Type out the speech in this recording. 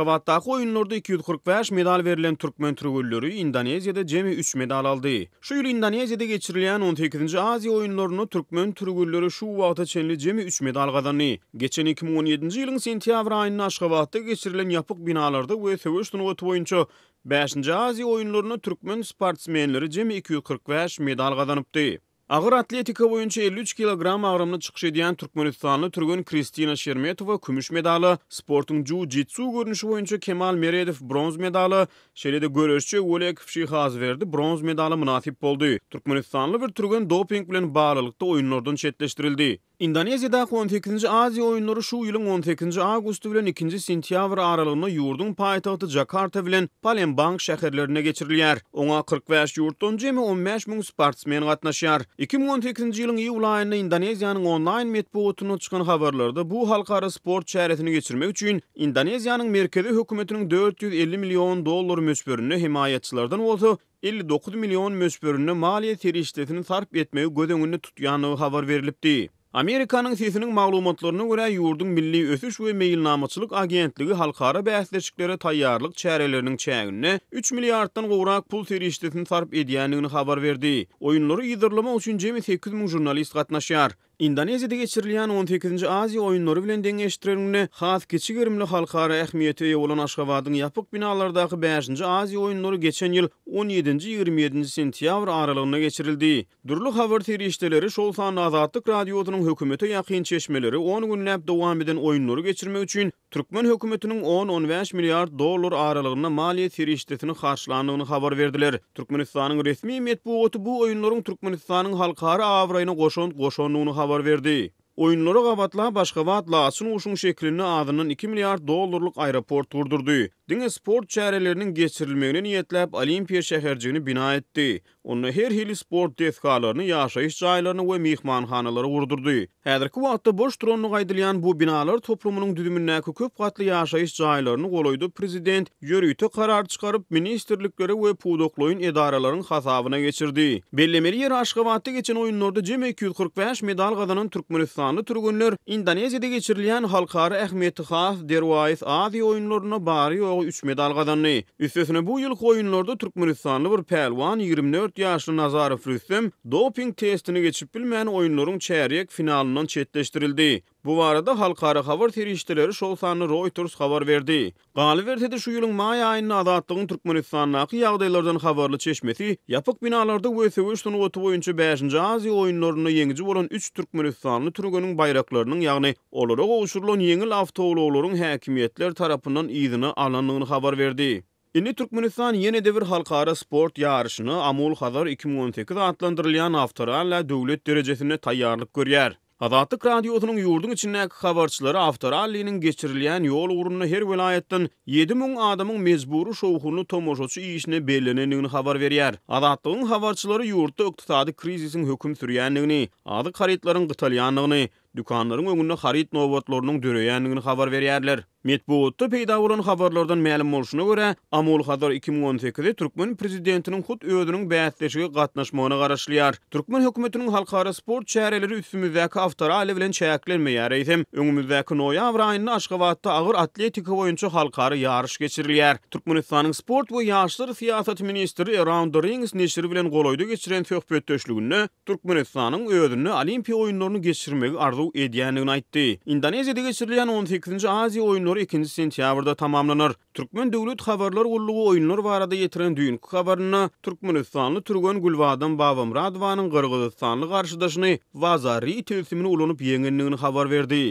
Aşgabatdaky oýunlarda 245 medal berlen türkmen türgenleri Indoneziýada jemi üç medal aldy. Şu ýyl Indoneziýada geçirilýän on sekizinji Aziýa oýunlarynda türkmen türgenleri şu wagta çenli jemi üç medal gazandy. Geçen 2017-nji ýylyň sentýabr aýynda Aşgabatda geçirilen ýapyk binalarda we söweş sungaty boýunça bäşinji Aziýa oýunlarynda türkmen sportsmenleri jemi 245 medal gazanypdy. Agyr atletika boýunça 53 kilogram agramda çykyş edýän türkmenistanly türgen Kristina Şermetowa kümüş medala, sportuň jiu-jitsu görnüşi boýunça Kemal Meredow bronz medala, şeýle-de göreşçi Öwelekow Şyhazberdi bronz medala mynasyp boldy. Türkmenistanly bir türgen doping bilen baglylykda oýunlardan çetleşdirildi. Indoneziýadaky on sekizinji Aziýa oýunlary şu ýylyň on sekizinji awgusty bilen ikinji sentýabr aralygynda ýurduň paýtagty Jakarta bilen Palembang şäherlerinde geçirilýär. Oňa 45 ýurtdan jemi 15 müň sportsmen gatnaşýar. 2018-nji ýylyň iýul aýynda Indoneziýanyň onlaýn metbugatynda çykan habarlarda bu halkara sport çäresini geçirmek üçin Indoneziýanyň merkezi hökümetiniň 450 million dollar möçberinde hemaýatçylardan bolsa 59 million möçberinde maliýe serişdesini sarp etmegi göz öňünde tutýandygy habar berlipdi. Amerikanyň Sesiniň maglumatlaryna görä, ýurduň Milli ösüş we meýilnamaçylyk agentligi halkara bäsleşiklere taýýarlyk çäreleriniň çäginde üç milliarddan gowrak pul serişdesini sarp edýändigini habar berdi. Oýunlary yzarlamak üçin jemi 8000 žurnalist gatnaşýar. Indoneziýada geçirilýän on sekizinji Aziýa oýunlary bilen deňeşdireniňde, has kiçi gerimli halkara ähmiýete eýe bolan Aşgabadyň ýapyk binalardaky bäşinji Aziýa oýunlary geçen ýyl on ýedinji, 27 nji sentýabr aralygynda geçirildi. Dürli habar serişdeleri, şol sanda Azatlyk Radiosynyň hökümete ýakyn çeşmeleri on günläp dowam eden oýunlary geçirmek üçin Türkmen hökümetiniň on-on bäş milliard dollar aralygynda maliýe serişdesini harçlandygyny habar berdiler. Türkmenistanyň resmi metbugaty bu oýunlaryň Türkmenistanyň halkara abraýyna goşant goşandygyny habar berdi. Oýunlara gabatlap Aşgabat laçyn guşuň şekilinde azyndan iki milliard dollarlyk aeroport gurdurdy. Diňe sport çäreleriniň geçirilmegine niýetläp Olimpiýa şäherjigini bina etdi. Onda her hili sport desgalaryny, ýaşaýyş jaýlaryny we myhmanhanalary gurdurdy. Häzirki wagtda boş durandygy aýdylýan bu binalar toplumynyň düzümindäki köp gatly ýaşaýyş jaýlaryny golaýda prezident ýörite karar çykaryp, ministrliklere we pudaklaýyn edaralaryň hasabyna geçirdi. Bellemeli ýeri, Aşgabatda geçen oýunlarda jemi 245 medal gazanan türkmenistanly türgenler Indoneziýada geçirilýän halkara ähmiýeti has derwaýys Aziýa oýunlarynda bary-ýogy üç medal gazandy. Üstesine bu ýylky oýunlarda türkmenistanly bir pälwan, 24 ýaşly Nazarow Rüstem doping testini geçip bilmän oýunlaryň çärýek finalyndan çetleşdirildi. Bu barada halkara habar serişdeleri, şol sanda Reuters habar berdi. Galyberse-de, şu ýylyň maý aýynda Azatlygyň Türkmenistandaky ýagdaýlardan habarly çeşmesi ýapyk binalarda we söweş sungaty boýunça bäşinji Aziýa oýunlarynda ýeňiji bolan üç türkmenistanly türgeniň baýraklarynyň, ýagny olara gowşurylan ýeňil awtoulaglaryň häkimiýetler tarapyndan yzyna alnandygyny habar berdi. Indi Türkmenistan ýene-de bir halkara sport ýaryşyna, Amul-Hazar 2018 atlandyrylýan awtoralla döwlet derejesinde taýýarlyk görýär. Azatlyk Radiosynyň ýurduň içindäki habarçylary awtoralliniň geçirilýän ýol ugrunda her welaýatdan 7000 adamyň mejbury şowhunly tomaşaçy işine bellenendigini habar berýär. Azatlygyň habarçylary ýurtda ykdysady krizisiň höküm sürýändigini, azyk harytlaryň gytalýandygyny, dükanlaryň öňünde haryt nobatlarynyň döreýändigini habar berýärler. Metbugatda peýda bolan habarlardan mälim bolşuna görä, Amul-Hazar 2018-e türkmen prezidentiniň hut özüniň bäsleşige gatnaşmagyna garaşylýar. Türkmen hökümetiniň halkara sport çäreleri üstümizdäki awtoralli bilen çäklenmeýär, eýsem, öňümizdäki noýabr aýynda Aşgabatda agyr atletika boýunça halkara ýaryş geçirilýär. Türkmenistanyň sport we ýaşlar syýasaty ministri Around the Rings neşiri bilen golaýda geçiren söhbetdeşliginde Türkmenistanyň özünde Olimpiýa oýunlaryny geçirmegi arzuw edýändigini aýtdy. Indoneziýada geçirilýän on sekizinji Aziýa oýunlary ikinji sentýabrda tamamlanar. Türkmen döwlet habarlar gullugy oýunlar barada ýetiren düýnki habarynda türkmenistanly türgen Gülbadam Babamyradowanyň gyrgyzystanly garşydaşyny Wazari tilsimini ulanyp ýeňendigini habar berdi.